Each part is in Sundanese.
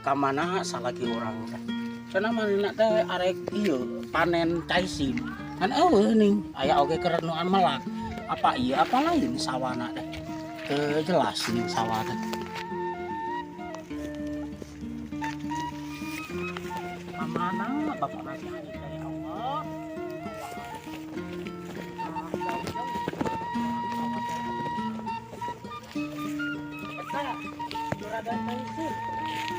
Ka mana salaki urang teh? Cenah manehna teh arek ieu panen caisim. Kan eueuh ning aya oge keur nu melak. Apa ieu apa lain sawana teh? Teu jelas ning sawah teh. Ka mana bapak nasi anjing dari Allah? Eta juragan caisim.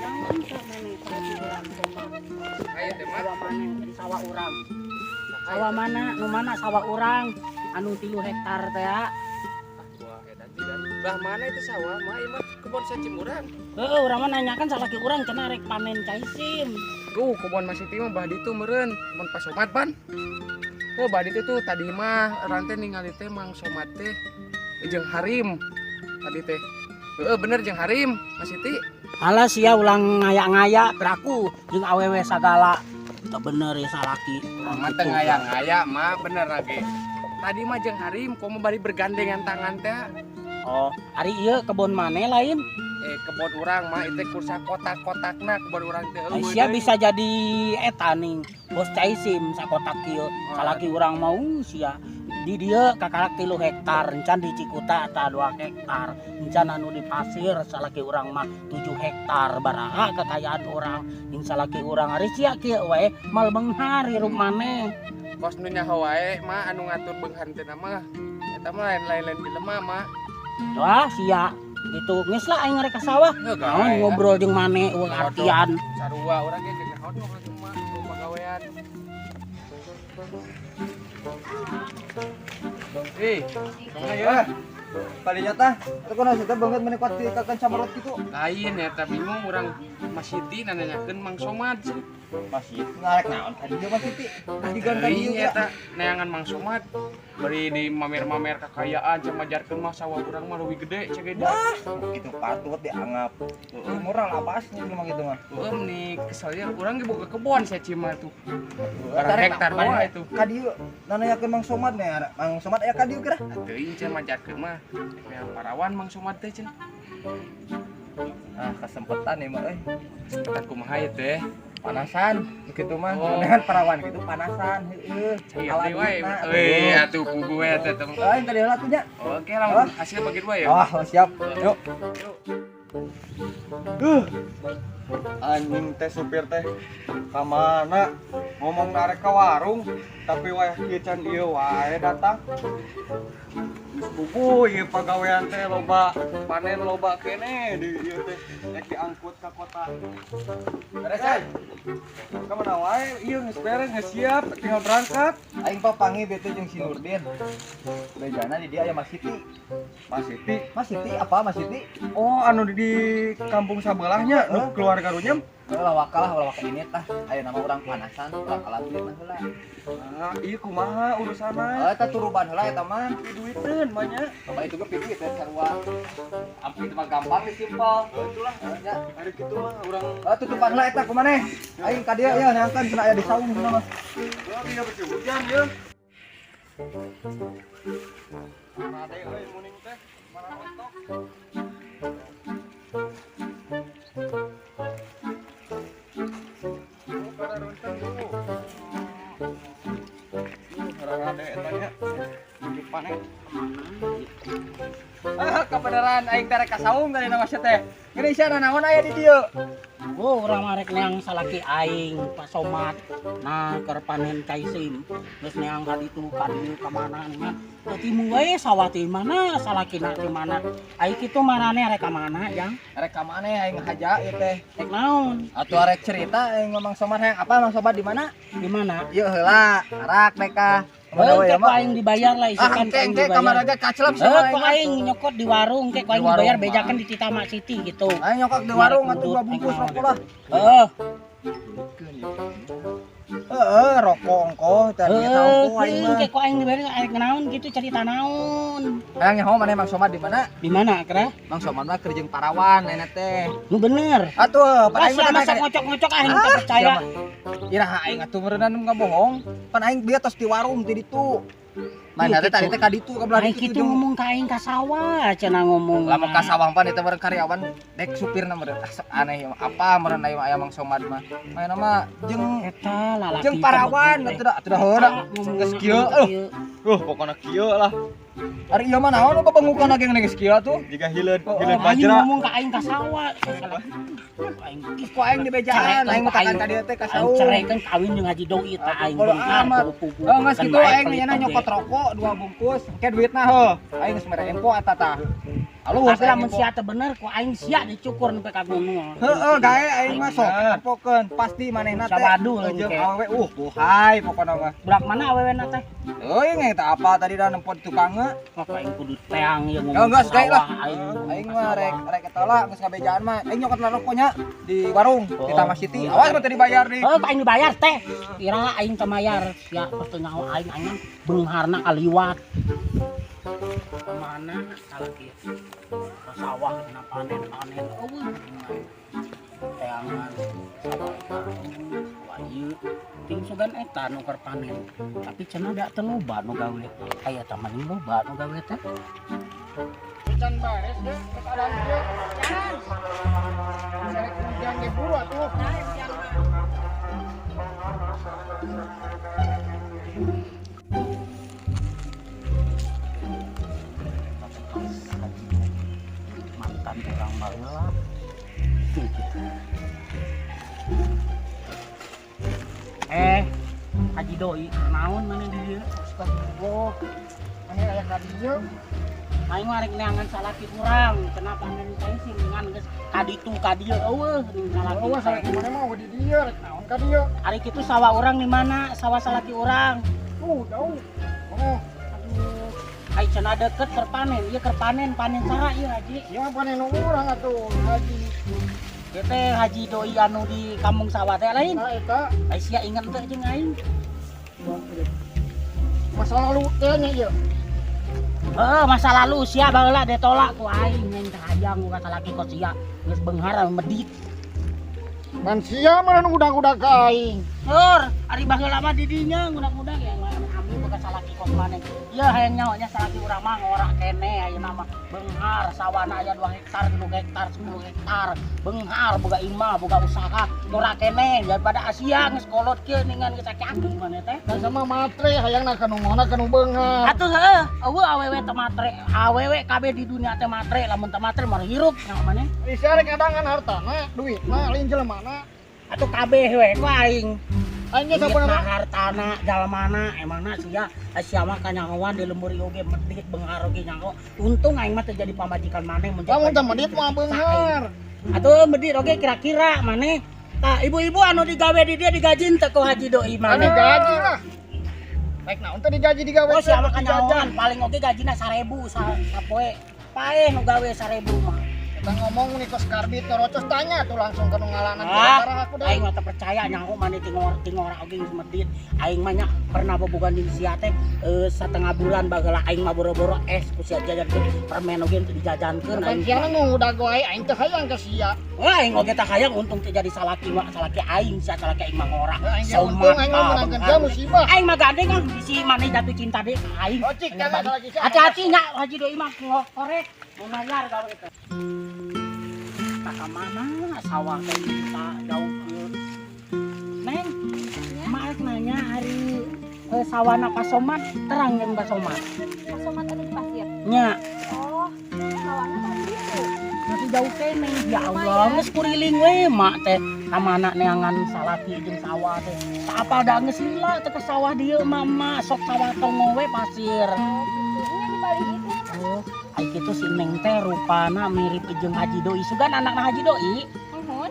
Jangan maneh salaki urang teh mah. Ayo teh mah. Sawah maneh di sawah urang. Sawah mana? Nu mana sawah urang? Anu 3 hektar teh ya. Wah, edan tidak. Bah mana itu sawah? Mah ieu mah kebon sacimurang. Heeh, urang mah nanyakan salaki urang cenah rek panen caisim. Tuh, kebon Mas Siti mah bah ditu meureun, kebon Pak Somad pan. Oh, bah ditu tuh tadi mah urang teh ningali teh Mang Somad teh jeung Harim tadi teh. Heeh, bener jeung Harim, Mas Siti. Alah sia ulang ngaya-ngaya beraku jeung awewe sagala. Teu bener ya salaki. Mah teu ngaya-ngaya mah bener lagi. Tadi mah jeung Harim komo bari bergandengan tangan teh. Oh, ari ieu kebon maneh lain? Kebon urang mah itu kursa kotak-kotakna kebon urang teh. Ai sia bisa jadi eta ning bos caisim sakotak kieu. Salaki urang mau sia di dieu kakarak 3 hektar, encan di Cikuta eta 2 hektar, encan anu di Pasir salaki urang mah 7 hektar. Baraha kekayaan urang jeung salaki urang ari sia kieu wae mal beunghar hirup maneh. Kos nu nyaho wae mah anu ngatur beunghar teh mah. Eta mah lain-lain jelema mah. Wah sia gitu geus lah aing rek ka sawah. Naon ngobrol jeung maneh eueuh artian. Sarua urang ge jeung naon ngobrol jeung mah pagawean. Kumaha ya? Tadinya tah, itu kan maksudnya banget menikmati kakan camarot gitu. Lain ya, tapi bingung orang Mas Siti nanyakeun Mang Somad. Mas Siti ngarek naon tadi dia Mas Siti? Tadi kan tadi ya eta neangan Mang Somad. Bari di mamer-mamer kekayaan cemajarkeun mah sawah urang mah leuwih gede cek ge. Wah, itu patut dianggap. Heeh, murah lapasnya memang gitu mah. Heeh, nih keselnya urang ge boga kebon sia cima tuh. Barang hektar mah itu. Ka dieu nanyakeun Mang Somad nih, Mang Somad aya ka dieu geura. Teuing cenah majarkeun mah. Yang parawan Mang Somad teh cenah. Ah, kesempatan nih mah euy. Kesempatan kumaha ieu teh? Panasan gitu mah. Dengan parawan gitu panasan heueuh. Iya wae. Euy, atuh pugu we teh. Lain tadi heula tuh nya. Oke, lamun hasil bagi dua ya. Oh, siap. Yuk. Anjing teh supir teh ka mana? Ngomong narek ka warung, tapi wayah kieu can ieu wae datang. Geus bubu ieu pagawean teh loba, panen loba keneh di ieu teh rek diangkut ka kota. Beres euy. Ka mana wae ieu geus beres, geus siap, tinggal berangkat. Aing papangi bete jeung si Nurdin. Bejana di dia aya Mas Siti. Mas Siti? Mas Siti apa Mas Siti? Oh, anu di kampung sabelahnya, nu keluarga Runyam. Ulah wakalah, ulah waka ini tah. Aya nama urang panasan, urang kalah duit mah heula. Ah, ieu kumaha urusanna? Oh, eta turuban heula eta mah. Piduiteun mah nya. Bapak itu ge piduit teh sarua. Ampun itu mah gampang disimpel. Oh, itulah. Nya. Hari kitu mah urang. Oh, tutupan heula eta kumaneh? Aing ka dieu ya neangkeun cenah aya di saung cenah mah. Oh, iya beuki hujan ye. Rade euy muning teh, marah rontok. Ah, kebenaran aing teh rek ka saung tadi nama sia teh. Geuning sia nanaon aya di dieu? Oh, urang mah rek neang salaki aing Pak Somad. Nah, keur panen caisim. Geus neang ka ditu ka dieu ka mana mah. Teu timu wae sawah teh mana salakina teh mana. Aing kitu marane rek ka mana, Jang? Rek ka mana aing haja ieu teh? Rek naon? Atuh arek cerita aing Mang Somad hayang apa Mang Somad di mana? Di mana? Ieu heula, arak mereka. Heuh, ke ku aing dibayar lah, isukan ku aing dibayar. Kamar aja kaclap sama aing. Ku aing nyokot di warung, ke ku aing dibayar bejakan di Citama City gitu. Aing nyokot di warung atuh 2 bungkus rokok lah. Heeh. Heeh, rokok ongkoh tadi eta ongkoh aing mah. Ke ku aing dibayar aing naon gitu cerita naon. Hayang nyaho maneh Mang Somad di mana? Di mana, Kra? Mang Somad mah keur jeung parawan lainna teh. Nu bener. Atuh, pan aing mah masa ngocok-ngocok aing teu percaya. Iraha aing atuh meureunna nu ngabohong. Pan aing bieu tos di warung ti ditu. Mana teh tadi teh ka ditu ka belah Aing ditu kitu ngomong ka aing ka sawah cenah ngomong. Lamun ka sawah pan eta bareng karyawan dek supirna meureun. Ah, sok aneh ieu mah. Apa meureun aya aya Mang Somad mah. Mana mah jeung Eta lalaki jeung parawan atuh da atuh da heula. Geus kieu euh. Pokona kieu lah. Ari ieu mah naon babengukan lagi geus kieu atuh. Jiga hileud, Oh, hileud Aing bajra. ngomong ka aing ka sawah. Aing Ku aing dibejaan, aing mah takan ka dieu teh ka Aing saung. cerekeun kawin jeung Haji Doi tah aing Bodo beunghar amat. pugu-pugu. Oh, geus Kan kitu bae aing pelit nyana oge. Nyokot rokok 2 bungkus, engke duitna heuh. Aing geus mere empo eta tah. Alus Tapi lamun sia teu bener ku aing sia dicukur nepi ka gunung. Heeh, gae aing mah sok tempokeun, pasti manehna teh. Sawadul jeung engke. awewe buhai pokona mah. Budak mana awewena teh? Euy, nge teh apa tadi dah nempo di tukangna. Kok aing kudu teang ieu ngomong. Oh, geus gae lah. Aing ngomong Aing ka mah sawah. Rek rek eta lah geus ngabejaan mah. Aing nyokot lah rokoknya di warung di Oh. Taman City. Awas mah teu dibayar nih. Oh, aing dibayar teh. Kira aing teu mayar. Sia pasti nyaho aing aing beungharna kaliwat. Kemana salah kieu? Ke sawah kena panen-panen. Eueuh. Teangan sawah wah ieu ting sugan eta nu keur panen. Tapi cenah da teu loba nu gawe. Aya tah mah loba nu gawe teh. Can bares deh, keadaan kieu. Sarek hujan ge buru atuh. Mantan orang baheula. Haji Doi, naon mana di dieu? Astagfirullah. Mana aya ka dieu? Aing mah rek neangan salaki urang, cenah panen teh sih ngan geus ka ditu ka dieu eueuh ning salaki. Eueuh salaki mana mah di dieu rek naon ka dieu? Ari kitu sawah urang di mana? Sawah salaki urang. Jauh. Oh, aduh. Ai cenah deket keur panen, ieu keur panen, panen saha ieu Haji? Ieu mah panen urang atuh, Haji. Ieu teh Haji Doi anu di kampung sawah teh lain. Nah eta Ai sia inget teh jeung aing. Masa lalu teh nya ieu. Heeh, masa lalu sia baheula ditolak ku aing neng teh hayang ku salaki kos sia geus beunghar medit. Man sia mah nu udag-udag ka aing. Heur, ari baheula mah di dinya ngudak-ngudak ya ami boga salaki kos maneh. Ieu hayang nyaho nya salaki urang mah ngorak keneh ayeuna mah beunghar sawana aya 2 hektar, 3 hektar, 10 hektar. Beunghar boga imah, boga usaha, ngorak keneh daripada Asia geus kolot kieu ningan geus aki-aki maneh teh. Da sama matre hayangna ka nu ngona ka nu beunghar. Atuh heuh, eueuh awewe teh matre. Awewe kabeh di dunia teh matre, lamun teh matre mah hirup nyaho maneh. Sia rek adangan hartana, duitna, lain jelemana. Atuh kabeh we ku aing. Aing ge Duitna, sabenerna hartana, jalmana, emangna sia, sia mah kanyahoan di lembur ieu ge medit beunghar oge nyaho. Untung aing mah teu jadi pamajikan maneh mun jadi Lamun teh pamajikan medit mah beunghar. Atuh medit oge kira-kira maneh. Tah ibu-ibu anu digawe di dia digaji teu ku Haji Doi maneh. Anu gaji lah. Baik naon teh digaji digawe. Oh sia mah kanyahoan paling oge gajina 1000 sapoe. Paeh nu gawe 1000 mah. Kita ngomong nih kos karbit ngerocos tanya tuh langsung ke nungalanan Ah, aku dah. aing mah teu percaya nyaho maneh tingora oge geus medit. Aing mah nya pernah bobogan jeung sia teh satengah bulan baheula aing mah boro-boro es ku sia jajankeun permen oge teu dijajankeun aing. Pan sia nu udah goe aing teh hayang ka sia. Wah, aing oge teh hayang untung teu jadi salaki mah salaki aing sia salaki aing mah ngora. Aing ge untung aing mah meunangkeun sia musibah. Aing mah gandeng ah bisi maneh jatuh cinta deui ka aing. Oh, cik, jangan salaki sia. Hati-hati nya Haji Doi mah ngorek mau mayar gawe teh. Tak ka mana sawah teh kita jauh kieu. Neng, mak rek nanya ari sawana Pak Somad terang jeung Pak Somad. Pak Somad ada di pasir. Nya, Oh, sawana tadi itu. masih jauh keneh. Ya Allah, geus kuriling we mak teh ka mana neangan salaki jeung sawah teh. Tak apal da geus lila teh ke sawah dieu mah mak sok sawah tongo we pasir. Oh, gitu. Nya di balik itu nya, Mak. Oh, ai kitu si Neng teh rupana mirip jeung Haji Doi. Sugan anakna Haji Doi. Nuhun.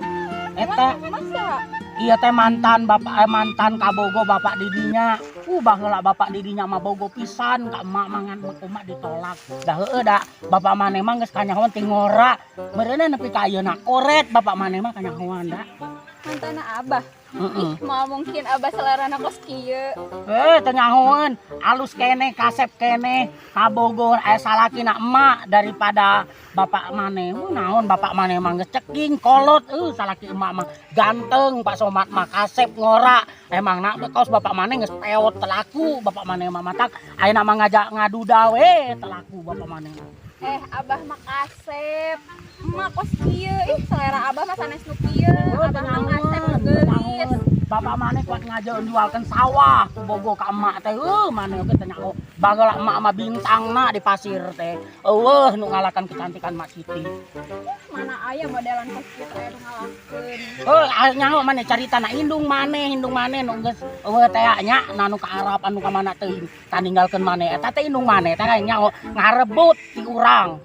Eta Emang masa? Iya teh mantan bapak mantan kabogo bapak didinya. Baheula bapak didinya mah bogo pisan ka emak mangan emak ditolak. Dah heueuh da bapak maneh mah geus kanyahoan ti ngora. Meureunna nepi ka ayeuna koret bapak maneh mah kanyahoan da. Mantanna abah. Heeh. Ih, moal mungkin abah selerana kos kieu. Eh, teu nyahoeun, alus keneh, kasep keneh, ka Bogor aya salakina emak daripada bapak maneh. Naon bapak maneh mah geus ceking kolot, salaki emak mah ganteng, Pak Somad mah kasep ngora. Emang nak kaos bapak maneh geus peot telaku, bapak maneh mah matak ayeuna mah ngajak ngaduda we telaku bapak maneh. Eh, abah mah kasep. Emak kos kieu. Ih, selera abah mah sanes nu kieu. Oh, Abah mah kasep tenangan, geulis. Bapak maneh kuat ngajeun jualkeun sawah ku bogo ka emak teh. Maneh oge teh nyaho. Bageula emak mah bintangna di pasir teh. Eueuh nu ngalahkan kecantikan Mak Siti. Mana aya modelan kos kieu teh aya nu ngalahkeun. Heuh, nyaho maneh caritana indung maneh nu geus eueuh teh nya nu ka Arab anu ka mana teuing taninggalkeun maneh. Eta teh indung maneh teh nyaho ngarebut ti urang.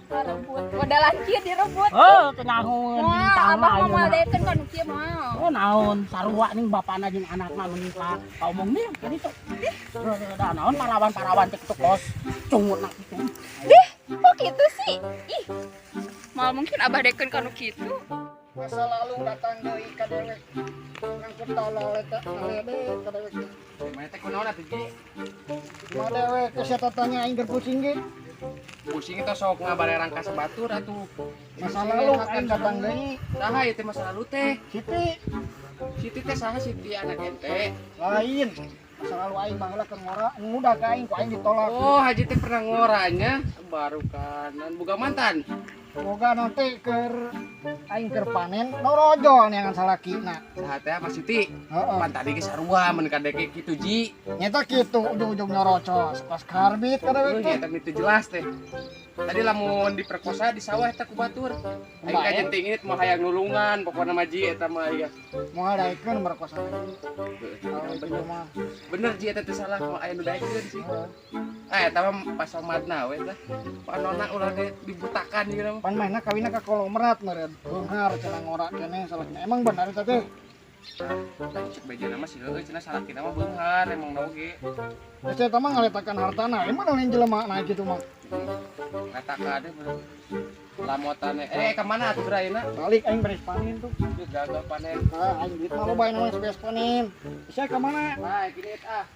Ngarebut. Modelan kieu direbut. Heuh, teu nyahoeun Moal, bintangna abah mah moal ayeuna. daekeun ka nu kieu moal. Oh naon sarua ning bapana jeung anakna meni ka kaomong nih ka ditu. Dah naon parawan-parawan teh kitu kos cungutna kitu. Dih, kok kitu sih? Ih. Moal mungkin abah daekeun ka nu kitu. Masa lalu datang deui ka dewek. Ngangkut tolol eta ngalede ka dewek. Mana teh kunaon atuh Ji? Mah dewek geus eta tanya aing keur pusing ge. Pusing itu sok ngabarerang ka sebatur atuh. Masa lalu aing datang deui. Saha ieu teh masa lalu teh? Siti Siti teh saha Siti anak ente? lain. Masa lalu aing baheula keur ngora, ngudah ka aing ku aing ditolak. Oh, Haji teh pernah ngoranya baru kanan boga mantan. Boga nanti keur aing keur panen norojol neangan salakina. Saha teh Mas Siti? Heeh. Pan tadi ge sarua mun kadeke kitu Ji. Nyata kitu ujung-ujung nyerocos pas karbit ka dewek Oh, teh. nya tapi itu jelas teh. Tadi lamun diperkosa di sawah eta ku batur. Aing Bae. kajen tingit mau hayang nulungan pokona mah Ji eta mah ieu. Moal daekeun merkosa lagi. Kalau itu mah. Bener Ji eta teh salah mau aya nu daekeun sih. Ah eta mah pas somadna we tah. Panona ulah dibutakan ieu mah. Pan manehna kawinna ka kolomerat meureun. Beunghar cenah ngora keneh salakina. Emang benar eta teh? Cek bejana mah sih heueuh cenah salakina mah beunghar emang na oge. Geus eta mah ngaletakan hartana. Emang lain jelema na kitu mah. Katakan deh lamotane. Ka mana atuh bro ayeuna? Balik aing beres panen tuh. Geus gagal panen. Ah, aing duit mah loba aing beres panen. Sia ka mana? Bae gini ah.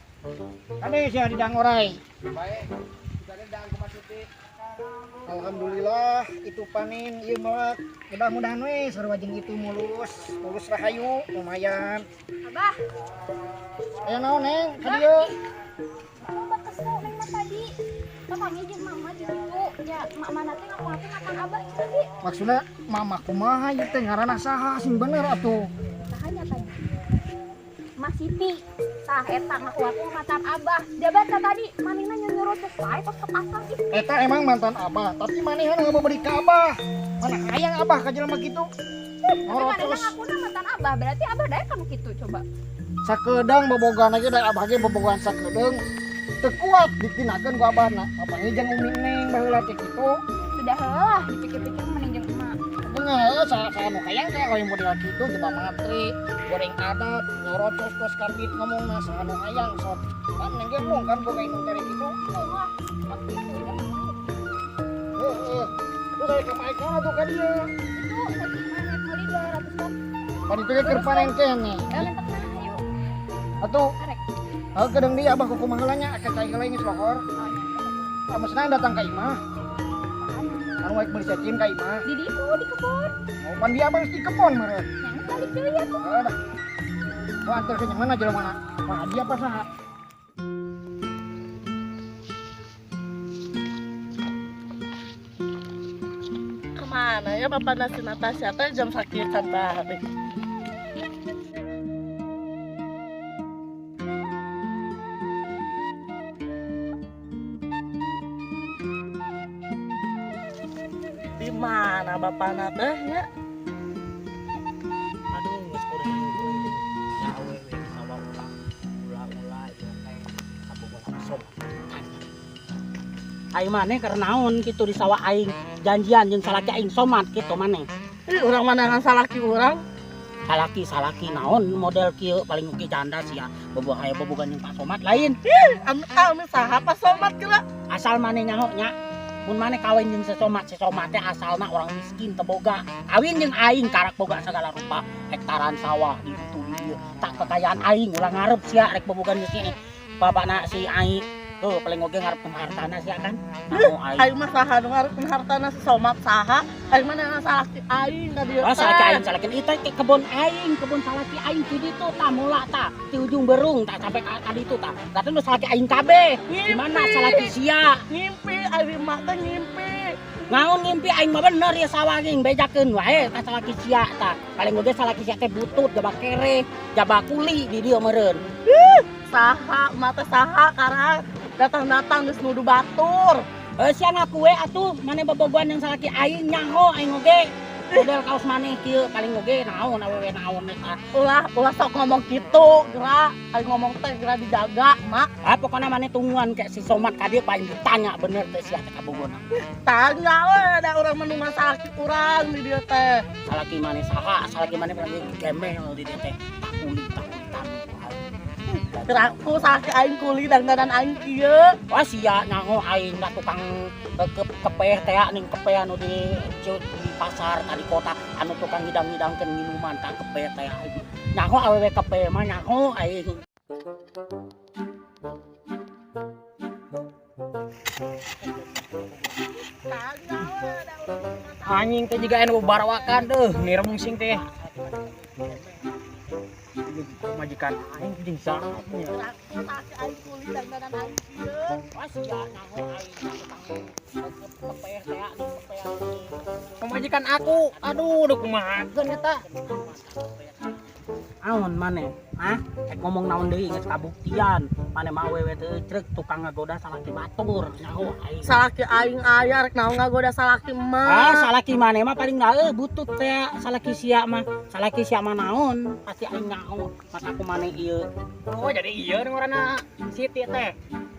Kade sia di Dangorai. Bae. Kade dang ke Siti. Alhamdulillah itu panen ieu melak. Mudah-mudahan we sarua jeung itu mulus, mulus rahayu lumayan. Abah, Aya naon Neng ka dieu? abah kesel neng mah tadi. Papanggih jeung mama di ditu. Ya, mak mana teh ngaku-ngaku makan abah cenah ge. Maksudna mama kumaha ieu teh ngaranna saha sing bener atuh. Saha nya tadi? Mas Siti. Tah eta ngaku-ngaku mantan abah. Jabat tadi manehna nyuruh wae tos ke pasar ih. Eta emang mantan abah, tapi manehna ngababari ka abah. Mana hayang abah ka jelema kitu. Tapi manehna Ngorocos. ngakuna mantan abah, berarti abah daek ka nu kitu coba. Sakedeung bobogohan ge da abah ge bobogohan sakedeung. Teu kuat ditinakeun ku abahna. Apalagi jeung umi neng baheula teh kitu. Sudah lah dipikir-pikir mending jeung emak. Bener, saha nu hayang teh lain model kitu coba matri, goreng adat, nyorocos kos karbit ngomongna saha nu hayang sok. Pan neng ge mung kan boga indung tere kitu. Wah, kos kitu udah mau. Heeh. Terus aya ka maekana tuh ka dieu. Itu tadi mana meuli 200 ton. Pan itu ge keur panen keneh. Eh, mentek mana ayo. Atuh, Arek. heuh kedeung deui abah kukumaha heula nya ka cai heula geus lohor. Oh, nya. Ah, maksudna datang ka imah. Anu rek meuli cacing ka imah. Di ditu di kebon. Oh, pan dia abah geus di kebon meureun. Yang balik deui atuh. Heeh dah. Mau antar ke mana jelema mana? Wah, dia apa saha? Kemana ya Bapak nasi Natasha teh jam sakit can balik. Di mana Bapak teh nya? Aduh, geus kuring. Ya awewe di sawah ulah. Ulah-ulah ieu teh kabogohan sok. Aing maneh keur naon kitu di sawah aing janjian jeung salaki aing somat kitu maneh. Ih, urang mana ngan salaki urang? Salaki salaki naon model kieu paling oge janda sia. Boboh aya bobogan jeung Pak Somat lain. Ih, anu saha Pak Somat geura? Asal maneh nyaho nya. Mun maneh kawin jeung sesomat, sesomat teh asalna orang miskin teu boga. Kawin jeung aing karak boga segala rupa, hektaran sawah di ditu dieu. Tak kekayaan aing ulah ngarep sia rek bobogan si bapakna si aing. Tuh paling oge ngarep hartana sia kan. Nyaho aing. Aing mah saha nu ngarepkeun hartana si Somad saha? Aing mah neangan salaki aing ka dieu Ah, teh. salaki aing, salaki itu teh kebon aing, kebon salaki aing di ditu tah mula tah, di ujung berung tah sampai ka ditu tah. Tah nu salaki aing kabeh. Di mana salaki sia? Ngimpi aing mah teh ngimpi. Naon ngimpi aing mah bener ya sawah aing bejakeun wae tah salaki sia tah. Paling oge salaki sia teh butut jaba kere, jaba kuli di dieu meureun. Saha mah teh saha karena datang-datang geus nuduh batur. Eh sia ngaku we atuh maneh bobogohan yang salaki aing nyaho aing oge. Model kaos maneh kieu paling oge naon awewe naon eta. Ulah ulah sok ngomong kitu, geura aing ngomong teh geura dijaga, Mak. Ah pokona maneh tungguan kayak si Somad ka dieu paling ditanya bener teh sia teh kabogona. Tanya we da urang mah nu salaki urang di dieu teh. Salaki maneh saha? Salaki maneh paling gemel di dieu teh. Tak kuli tak kulitan. Geraku salaki aing kuli dangdanan aing kieu. Wah sia nyaho aing da tukang kepeh teh ning kepeh anu di pasar tadi kota anu tukang ngidang-ngidangkeun minuman tah kepeh teh aing. Nyaho awewe kepeh mah nyaho aing. Anjing teh jiga anu barawakan deuh nirmungsing teh. Majikan aing jeung saha nya. Geraku salaki aing kuli dangdanan aing kieu. Wah sia nyaho aing tukang kepeh teh ning kepeh anu di Pemajikan aku, aduh udah kumahakeun eta. Naon maneh? Hah? Rek ngomong naon deui geus kabuktian. Maneh mah awewe teh trek tukang ngagoda salaki batur nyaho aing. Salaki aing aya rek naon ngagoda salaki Ah, mah. salaki maneh mah paling daeu butut teh salaki sia mah. Salaki sia mah naon? Pasti aing nyaho. Mata aku maneh ieu. Oh, jadi ieu ngaranna Siti teh.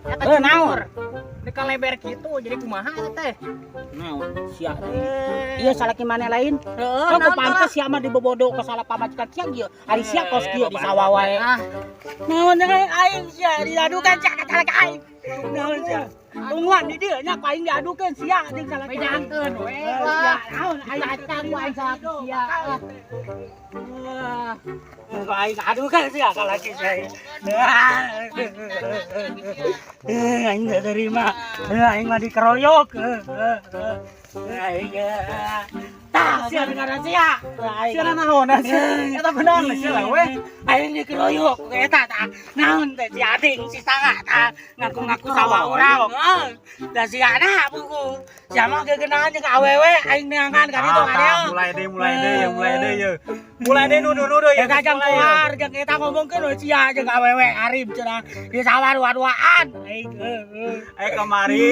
Eta Eh, naon? Dek leber kitu jadi kumaha eta teh? Naon sia teh. Ieu salaki maneh lain? Heeh, Kok naon pantes sia mah dibobodo ka salah pamajikan sia ieu. Ari sia kos kieu di sawah wae. Ah, Naon jangan aing sia diadukan sia ka salaki aing. Naon sia? Tungguan di dieu nya ku aing diadukeun sia jeung salaki aing. bejakeun we Eh, lah. sia naon aing Datang ku aing salaki sia. Ah. Ku aing adukeun sia salaki sia. Aing teu terima. Aing mah dikeroyok. Aing tah sia dengaran sia. Sia naonan sia. Eta bener sia lah we. Aing dikeroyok eta tah. Naon teh si ading si sanga tah ngaku-ngaku sawah urang. Heeh. Da sia na buku. Sia mah gegenaan jeung awewe aing neangan ka ditu ka dieu. Mulai deh, mulai deh, ya, mulai deh, ya. Mulai deh nuduh-nuduh ya. Ya kajang mulai, ya. keluar jeung eta ngomongkeun we sia jeung awewe Arif cenah di sawah dua-duaan. Aing heuh. Eh kamari,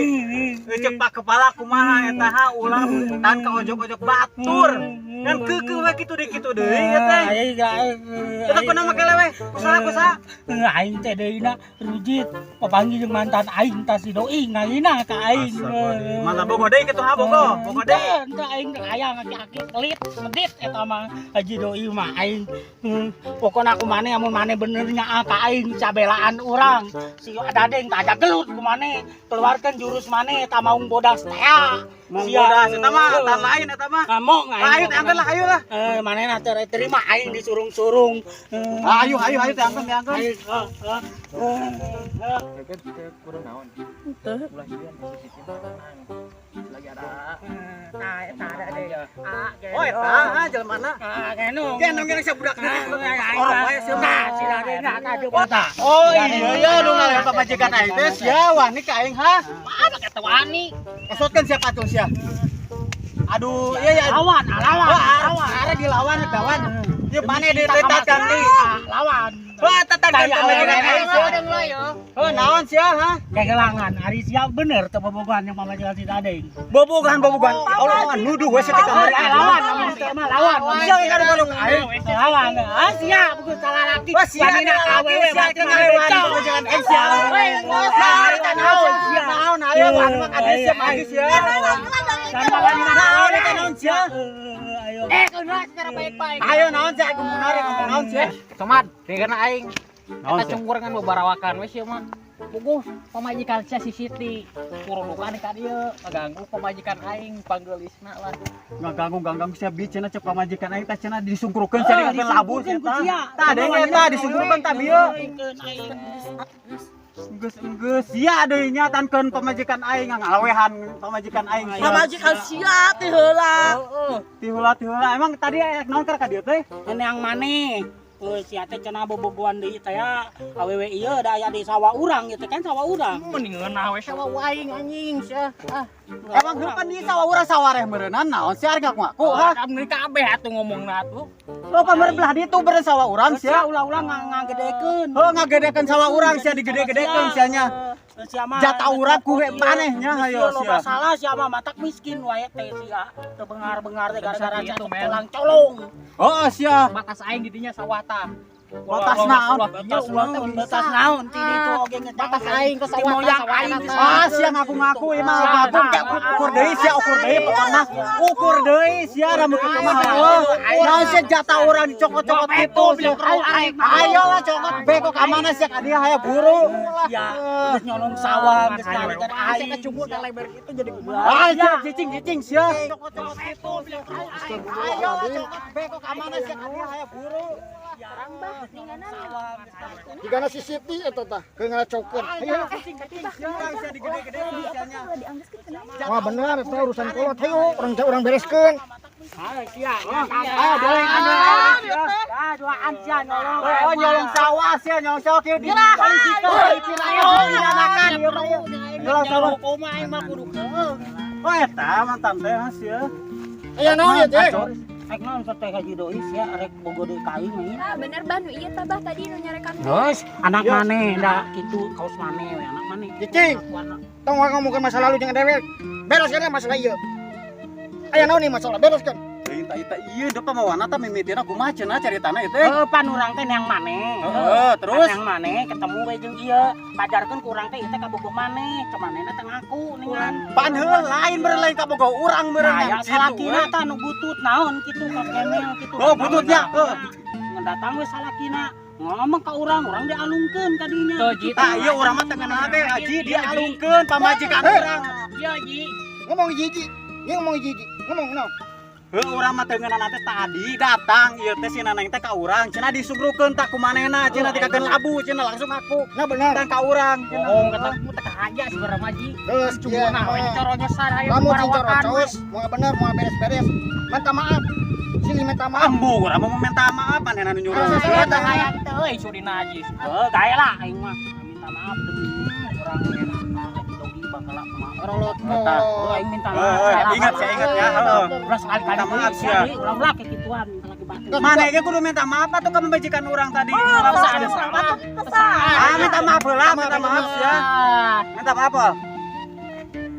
cek pak kepala kumaha eta ha ulah tan ka ojok-ojok batur. Ngan keukeuh we kitu deui kitu deui ya teh. Aing Eta kunaon make lewe? Kusaha kusaha? Aing teh deuna rujit papanggih jeung mantan aing tah si doi ngahina ka aing. Mangga bogo deui kitu ha bogo, bogo deui. Teu aing teh aya ngaki-aki pelit medit eta mah Haji doi mah aing. Pokona aku maneh amun maneh bener nyaah ka aing cabelaan urang. Si Dadeng tah aja gelut ku maneh, keluarkan jurus maneh eta maung bodas teh. Maung bodas eta mah tan lain eta mah. Ngamuk aing. Ayo teh angkeun lah, ayo lah. Maneh na teu terima aing disurung-surung. Ayo ayo ayo teh angkeun teh angkeun. Aing Kurang naon? Teu. Ulah sieun si Siti mah tenang. Lagi ada Tah eta ada deui. Ah, Oh eta ha jelema Ah, genong. Genong genong sia budak. Orok wae sia. Tah, si Dadeng tah coba tah. Oh iya ya nu ngaleon pamajikan aing teh sia wani ka aing ha. Mana kata wani? Esotkeun sia patung sia. Aduh, iya ya. Lawan, lawan, Wah, arek dilawan lawan. Ieu maneh diteta ganti. Lawan. Wah, tata ganti pamajikan aing sia. Heuh, naon sia ha? Kegelangan, ari sia bener teu bobogohan yang pamajikan si Dadeng. Bobogohan bobogohan. Allah nuduh we sia teh kamari. Lawan, lawan, teu mah lawan. Sia kadu-kadu aing. Lawan. Ah, sia bukan salah laki. Wah, sia Wanina laki, ka awewe, sia berarti teu ngalewan beco. pamajikan aing sia. Nah, ari teh naon sia? Naon ayo anu mah kade sia maju sia. Sama wanina Naon eta naon sia? Ayo. Kunaon secara baik-baik. Ayo naon sia aku mau narik ngomong naon sia? Somad, dengarna aing. Eta cungkur ngan babarawakan we sia mah. Puguh pamajikan sia si Siti. Kurudukan ka dieu, ngaganggu pamajikan aing panggeulisna lah. Ngaganggu ganggu sia bi cenah cek pamajikan aing teh cenah disungkrukeun cenah dikakeun labu sia Disungkrukeun ku tah. sia. Tah denge eta disungkrukeun tah bieu. Geus geus sia deui nya tankeun pamajikan aing ngalawehan pamajikan aing sia. Pamajikan sia ti heula. Heeh. Ti heula ti heula emang tadi aya naon keur ka dieu teh? Yang maneh. Heuh sia teh cenah bobogohan deui teh ya awewe ieu da aya di sawah urang gitu kan sawah urang. Mending ngeunah we sawah aing anjing sia. Ah, Emang heuh pan di sawah urang sawareh meureunnan naon sia arek ngaku-ngaku ha? Mending kabeh atuh ngomongna atuh. Lo pamer belah ditu beureun sawah urang Sia sia. ulah-ulah ngagedekeun. Heuh ngagedekeun sawah urang sia digede-gedekeun sia nya. Sia mah Jatah urang ku manehnya hayo sia. Loba sia. salah sia mah matak miskin wae teh sia. Teu bengar-bengar teh gara-gara Bisa sia gitu, men. colong-colong. Oh sia. Batas aing di dinya sawah tah. Batas naon? Batas naon? Batas naon ti ditu oge geus Batas aing ke Ti sawah moyang tah, aing sawah Ah sia ngaku-ngaku ieu mah ngaku kayak ukur deui sia ukur deui pokona ukur deui sia rambut kitu mah heuh. Naon sia jatah urang dicokot-cokot kitu sia. Ayo lah cokot beko ka mana sia ka dieu hayo buru. Ya, geus nyolong sawah, geus narikan aing. Kecubur ka lebar kitu jadi kumaha. Ah sia cicing-cicing sia. Cokot-cokot kitu sia. Ayo lah cokot beko ka mana sia ka dieu hayo buru. Orang bah ninganan. Jigana si Siti eta tah keur ngalacokeun. Hayu. Sia digede-gedekeun sia nya. Dianggeskeun kenapa? Wah bener eta urusan kolot hayu urang urang bereskeun. Ah, sia. Ah boleh sia. Ah, duaan sia nyolong. Oh nyolong sawah sia nyolong sawah kieu di polisi dipinanakan ieu mah ieu. Nyolong sawah. Kumaha aing mah kudu keung. Oh eta mantan teh Mas ya. Aya naon ieu teh? Rek naon teh haji doi sia rek bogo deui ka aing mah. Ah bener bah nu ieu tah bah tadi nu nyarekan. Geus, anak maneh da kitu kaos maneh we anak maneh. Cicing. Tong wae ngomongkeun masa lalu jeung dewek. Bereskeun masalah ieu. Aya naon nih masalah bereskeun. Teuing ta eta ieu da pamawana tah mimitina kumaha cenah caritana ieu teh. Heuh pan urang teh neang maneh. Heeh, terus Neang maneh ketemu we jeung ieu. Pajarkeun ku urang teh ieu teh kabogoh maneh, cek manehna teh ngaku ningan. pan heuh lain meureun lain kabogoh urang meureun Nah, ya yang salakina tah nu butut naon kitu ka kemel kitu. Oh, bututnya, heuh. Ngan datang we salakina ngomong ka urang, urang dialungkeun ka dinya. Tah ieu urang mah teu ngeunah teh haji dialungkeun pamajikan urang. Iya, Ji. Ngomong jiji. Ieu ngomong jiji. Ngomong naon? Heuh urang mah teu ngeunah teh tadi datang ieu teh si Naneng teh ka urang cenah disungrukeun tah ku manehna cenah dikakeun labu cenah langsung ngaku. Nah bener. Datang ka urang cenah. Bohong kata mu teh kahaja sebenarnya mah Ji. Geus Cuma nah we dicoronyosar hayu Lamun parawakan. dicorocos, moal bener, moal beres-beres. Minta maaf. Sini minta maaf. Ambu urang mau minta maaf manehna nu nyuruh. Ah, Eta hayang teh euy surina najis. Heuh, gae lah aing mah. Minta maaf demi urang enak ka haji dogi bageula mah. Orolot. Heuh, aing minta maaf. Heuh, ingat saya ingat ya. Heuh. Ulah sekali-kali Minta maaf, deui, sia. deui, ulah ulah kayak gituan lagi batin. Maneh ge kudu minta maaf atuh ka pamajikan urang tadi. Kesaan sama. Ah, minta maaf heula, minta maaf sia. Minta maaf. Oh.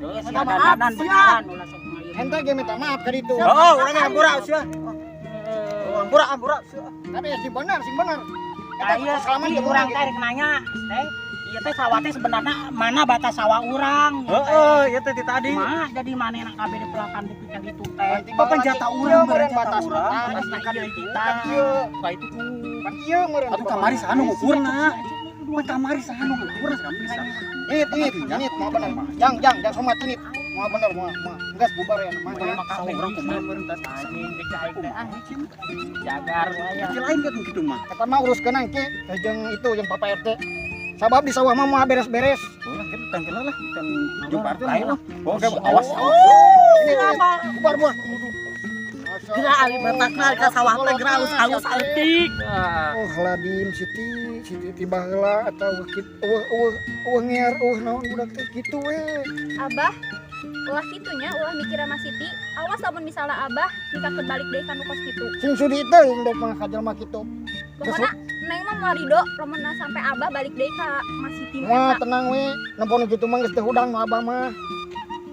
Heuh, sia Minta maaf, dandanan sia. beneran ulah sok ngayeun. Ente ge minta maaf ka ditu. Oh, urang ge hampura sia. Oh, hampura, hampura sia. Tapi ya sing bener, sing bener. Nah, iya, salaman iya, jeung urang urang teh rek nanya, teh, ieu teh sawah teh sebenarnya mana batas sawah urang? Heeh, ieu teh ti tadi. Mah jadi manehna kabeh dipelakan di ka ditu teh. Papan jatah urang meureun batas urang. batas. Batas ieu kita. Kan ieu, Ka itu ku. kan ieu meureun. Atuh kamari saha nu ngukurna? Mun kamari saha nu ngukurna sekarang bisa. Init, init, init, moal bener mah. Jang, jang, jang somat init. Moal bener, moal, moal. Geus bubar ya mah. Sawah urang kumaha meureun tas. Anjing cek aing teh ah. Jagar wae. Kecil lain ge kitu mah. Eta mah uruskeun engke jeung itu jeung Papa RT. Sabab di sawah mah moal beres-beres. Ulah kitu tangkel lah, kan jumpa RT lah. Oh, awas awas. Ini bubar bubar. Geura ari batakna ka sawah teh geura alus-alus saeutik. Oh, ladim Siti, Siti tiba heula atau kitu eueuh eueuh eueuh ngear eueuh naon budak teh kitu we. Abah ulah kitunya ulah mikir sama Siti. Awas lamun misalnya Abah nikahkeun balik deui ka nu kos kitu. Sing sudi teuing dek mah ka jelema kitu. Pokona neng mah moal rido lamun sampai Abah balik deui ka Mas Siti nu Moal eta. tenang we, nempo nu kitu mah geus teu hudang nu abah mah.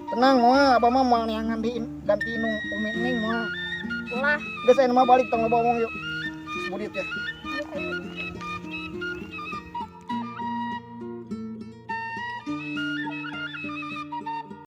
Tenang moal, abah mah moal neangan di ganti nu umi neng moal. Ulah. Geus ayeuna mah balik tong loba omong yuk. Budit ya. Ayo, ayo.